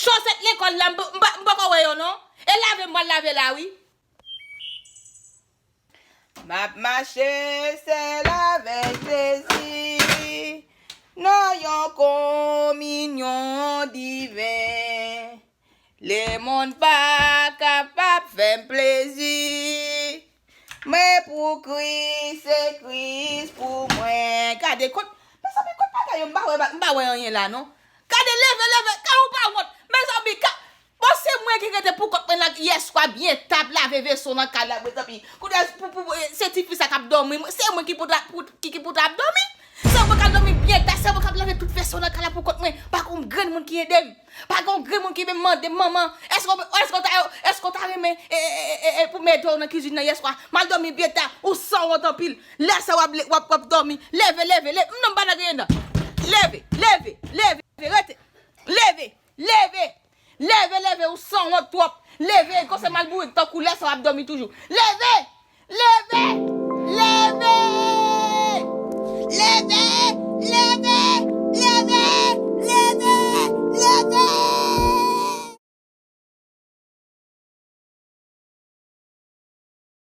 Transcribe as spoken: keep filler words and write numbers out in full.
Chosèt lekòl la, m pa- m pa- m poko wè yo non. E lave m pral lave la wi. M ap mache sèl avèk Jezi nan yon kominyon diven. Lemonn pa kapab fè m plezi. Mwen pou Kris, se Kris pou mwen. Gade kot, mezanmi, kot bagay yo, m pa wè, m pa wè anyen la non. Gade, leve, leve, ka ou pa wont. Mezanmi, ka, bon, se mwen ki rete pou kont mwen la yèswa byen ta ap lave veso nan kay la, mezanmi. Kounye a, pou, pou, eh, se tifi sa k ap dòmi, se mwen ki pou ta, pou, ki, ki pou ta ap dòmi. Se mwen k ap dòmi byen ta, se mwen k ap lave tout veso nan kay la pou kont mwen. Pa gen yon grenn moun ki ede m. Pa gen yon grenn moun ki menm mande m, manman, èske w- èske w ta, èske w ta renmen e, e, e, e, e, pou m ede w nan kizin nan yèswa? M al dòmi byen ta, ou sanwont anpil. Lè sa w ap, w ap, w ap dòmi. Leve, leve, leve. M nan m pa nan griyen nan. Leve, leve, leve, rete. Leve, leve. Leve, leve, ou sanwont twòp. Leve, kòmsi mal bourik tankou lè sa w ap dòmi toujou. Leve!